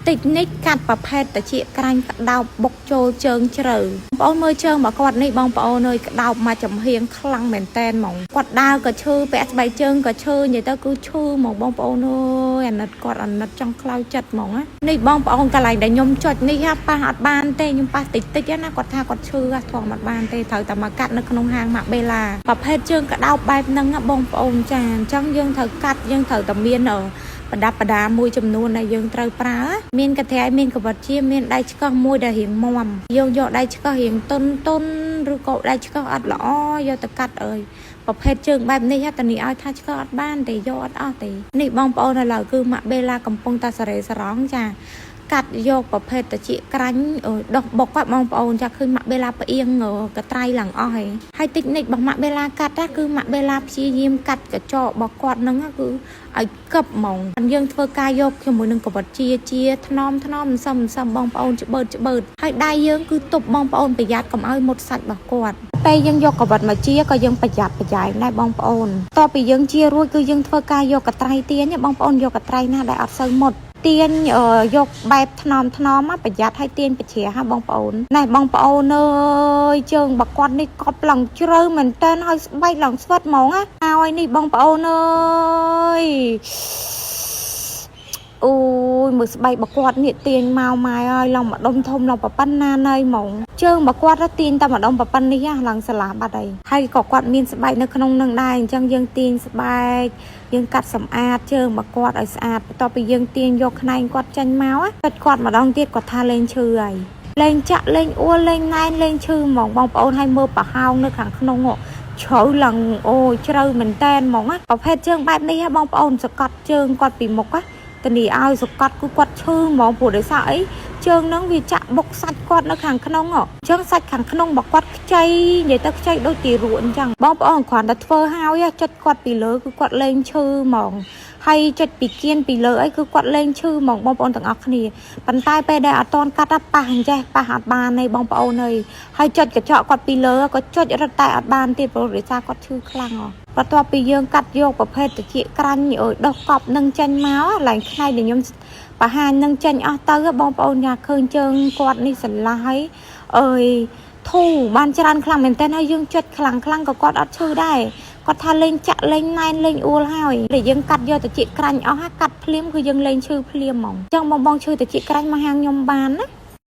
តិចនិចកាត់ប្រភេទត្រចៀកក្រាញ់ក្តោបបុកចូលជើងជ្រៅបងប្អូនមើលជើងរបស់គាត់នេះបងប្អូនអើយក្តោបមកចំហៀងខ្លាំងមែនតែនហ្មងគាត់ដើរក៏ឈឺពាក់ស្បែកជើងក៏ឈឺនិយាយទៅគឺឈឺហ្មងបងប្អូនអើយអាណិតគាត់អាណិតចង់ខ្លោចចិត្តហ្មងណានេះបងប្អូនកន្លែងដែលខ្ញុំចុចនេះហ่ะប៉ះអត់បានទេខ្ញុំប៉ះតិចតិចណាគាត់ថាគាត់ឈឺធំអត់បានទេត្រូវតែមកកាត់នៅក្នុងហាងម៉ាក់បេឡាប្រភេទជើងក្តោបបែបហ្នឹងណាបងប្អូនចាអញ្ចឹងយើងត្រូវកាត់យើងត្រូវតែមានប្រដាប់ប្រដាមួយចំនួនដែលយើងត្រូវប្រើមានកន្ត្រៃមានកវ៉ិតជាមានដៃឆ្កឹះមួយដែលរៀងមាំយើងយកដៃឆ្កឹះរៀងតុនតុនឬក៏ដៃឆ្កឹះអត់ល្អយកទៅកាត់អើយប្រភេទជើងបែបនេះតានេះឲ្យថាឆ្កឹះអត់បានទេយកអត់អស់ទេនេះបងប្អូនឥឡូវគឺម៉ាក់បេឡាកំពុងតែសេរីសរងចាកាត់យកប្រភេទត្រចៀកក្រាញ់ដោះបុកហ្នឹងបងប្អូនចាឃើញម៉ាក់បេឡាផ្អៀងកត្រៃឡើងអស់ហើយហើយតិចនិចរបស់ម៉ាក់បេឡាកាត់ណាគឺម៉ាក់បេឡាព្យាយាមកាត់កញ្ចក់របស់គាត់ហ្នឹងគឺឲ្យកឹបហ្មងយើងធ្វើការយកជាមួយនឹងកវ៉ិតជាជាថ្នមថ្នមសឹមសឹមបងប្អូនច្បឺតច្បឺតហើយដៃយើងគឺទប់បងប្អូនប្រយ័ត្នកុំឲ្យមុតសាច់របស់គាត់ពេលយើងយកកវ៉ិតមកជាក៏យើងប្រយ័ត្នប្រយែងដែរបងប្អូនតទៅពីយើងជារួចគឺយើងធ្វើការយកកត្រៃទាញបងប្អូនយកកត្រៃណាដែលអត់សូវមុតទាញយកបែបថ្នមថ្នមប្រយ័ត្នឲ្យទាញបជ្រះហ่ะបងប្អូនណែបងប្អូនអើយជើងបកគាត់នេះកប់ឡើងជ្រៅមែនតើហើយស្បែកឡើងស្វិតហ្មងណាហើយនេះបងប្អូនអើយអូយមើលស្បែកបគាត់នេះទាញមកម៉ែអើយឡើងម្ដុំធំឡើងប៉ប៉ុណ្ណាណៃហ្មងជើងបគាត់ទាញតែម្ដុំប៉ប៉ុណ្នេះឡើងស្លាបាត់ហើយហើយក៏គាត់មានស្បែកនៅក្នុងនឹងដែរអញ្ចឹងយើងទាញស្បែកយើងកាត់សម្អាតជើងរបស់គាត់ឲ្យស្អាតបន្ទាប់ពីយើងទាញយកខ្នែងគាត់ចេញមកចុចគាត់ម្ដងទៀតគាត់ថាលែងឈឺហើយលែងចាក់លែងអួលលែងណែនលែងឈឺហ្មងបងប្អូនឲ្យមើលប្រហោងនៅខាងក្នុងជ្រៅឡើងអូជ្រៅមែនតែនហ្មងណាប្រភេទជើងបែបនេះហ៎បងប្អូនសកត់ជើងគាត់ពីមុខណាតានីឲ្យសកត់គឺគាត់ឈឺហ្មងព្រោះដោយសារអីជើងហ្នឹងវាចាក់បុកសាច់គាត់នៅខាងក្នុងអញ្ចឹងសាច់ខាងក្នុងរបស់គាត់ខ្ចីនិយាយទៅខ្ចីដូចទីរក់អញ្ចឹងបងប្អូនគ្រាន់តែធ្វើហើយចុចគាត់ពីលើគឺគាត់លែងឈឺហ្មងហើយចុចពីគៀនពីលើអីគឺគាត់លែងឈឺហ្មងបងប្អូនទាំងអស់គ្នាប៉ុន្តែពេលដែលអត់តន់កាត់ប៉ះអញ្ចេះប៉ះអត់បានទេបងប្អូនអើយហើយចុចកញ្ចក់គាត់ពីលើក៏ចុចរត់តែអត់បានទៀតព្រោះដោយសារគាត់ឈឺខ្លាំងហ៎បន្ទាប់ពីយើងកាត់យកប្រភេទត្រចៀកក្រាញ់អើយដោះកប់នឹងចេញមកឡើងខ្នែងដែលខ្ញុំបង្ហាញនឹងចេញអស់ទៅបងប្អូនញ៉ាឃើញជើងគាត់នេះស្រឡះហើយអើយធូរបានច្រើនខ្លាំងមែនតើហើយយើងចុចខ្លាំងខ្លាំងក៏គាត់អត់ឈឺដែរគាត់ថាលេងចាក់លេងណែនលេងអួលហើយតែយើងកាត់យកត្រចៀកក្រាញ់អស់កាត់ភ្លាមគឺយើងលេងឈឺភ្លាមហ្មងអញ្ចឹងបងបងឈឺត្រចៀកក្រាញ់មកហាងខ្ញុំបានណា។